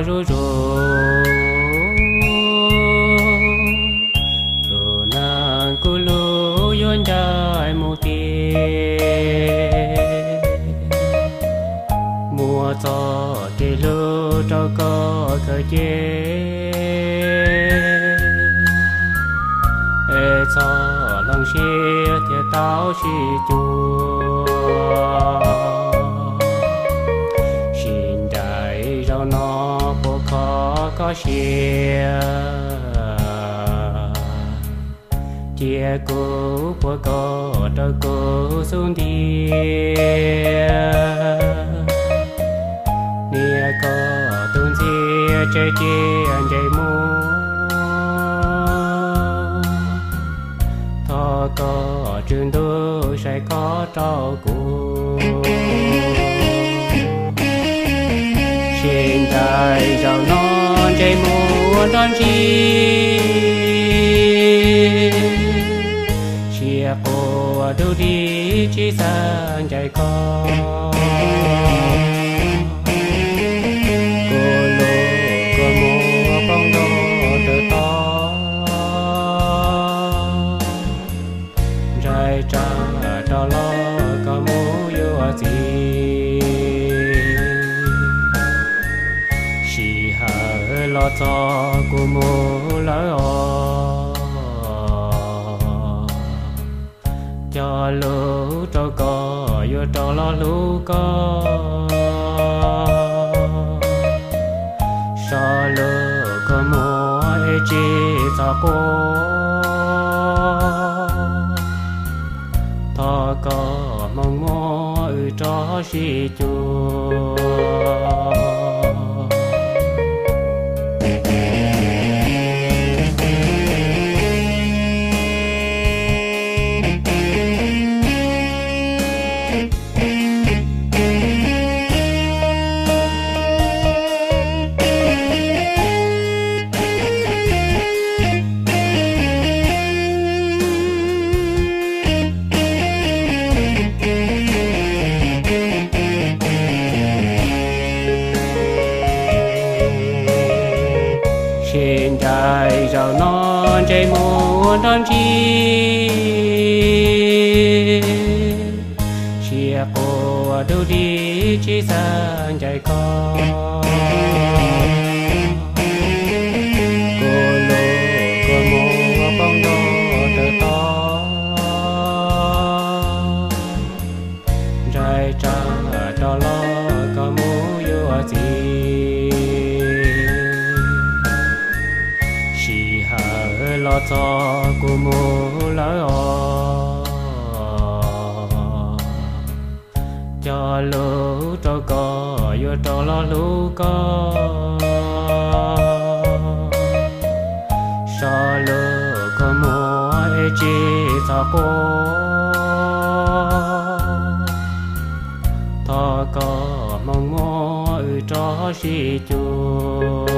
zuj zus, tus neeg kuv hlub yuav ncaim mus tiag. Muab txoj kev hlub rau koj khaws cia, es txhob hloov siab thiaj tau sib cuag. Sim ncaim zaum no puas kho koj siab, cia kuv puag koj rau kuv xub ntiag. Niam koj tus ntxhiab tseg cia nce mus, thov koj tswj ntuj saib koj rau kuv. Sim ncaim zaum no ntsej muag nrov ntsig, siab quaj dub dig tsis xav ncaim koj. Kuv lub kua muag poob nrov tawg to, ntsais tsam rov los koj mus yuav txiv. Sij hawm los txog kuv mus lawm os, cog lus rau koj yuav rov los hlub koj. So lub kua muag es tsis txhob quaj, thov koj hmoov muab wb rov sib cuag. Sim ncaim zaum no ntsej muag nrov ntsig, siab quaj dub dig tsis xav ncaim koj. Kuv lub kua muag poob nrov tawg to, ntsais tsam rov los koj mus yuav txiv. Sij hawm los txog kuv mus lawm os, cog lus rau koj yuav rov los hlub koj. So lub kua muag es tsis txhob quaj, thov koj hmoov muab wb rov sib cuag.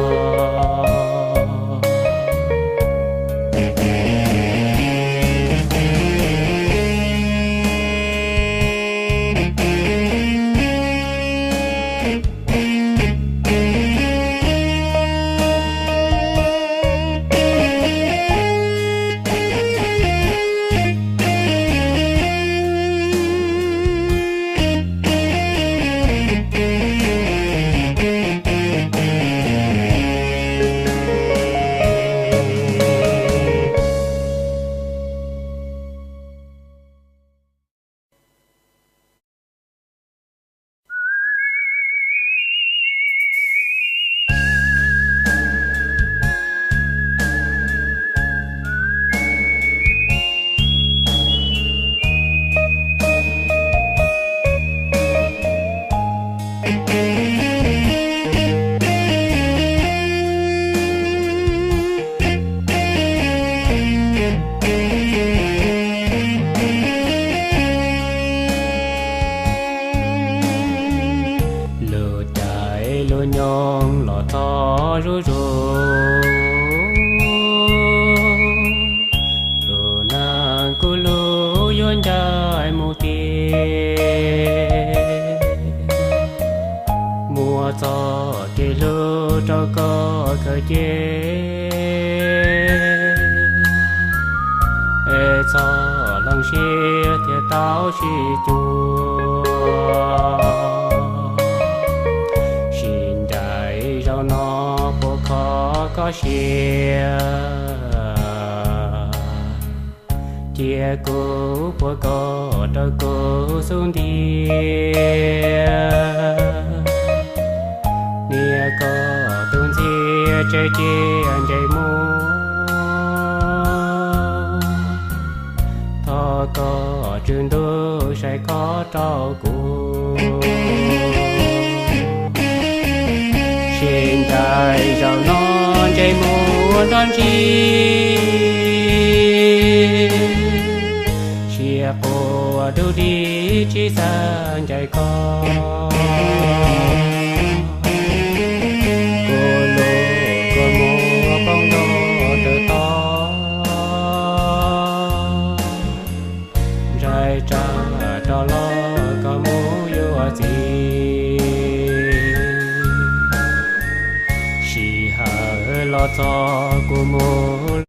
Lub caij lub nyoog los txog zuj zus, tus neeg kuv hlub yuav ncaim mus tiag. Muab txoj kev hlub tau sib cuag. Sim ncaim zaum no puas kho koj siab, cia kuv puag koj rau kuv xub ntiag. Niam koj tus ntxhiab tsev cia ntsej muag, thov koj tswj ntuj saib koj rau kuv. Sim ncaim zaum no ntsej muag nrog ntsig, siab quaj dub dig tsis xav ncaim koj.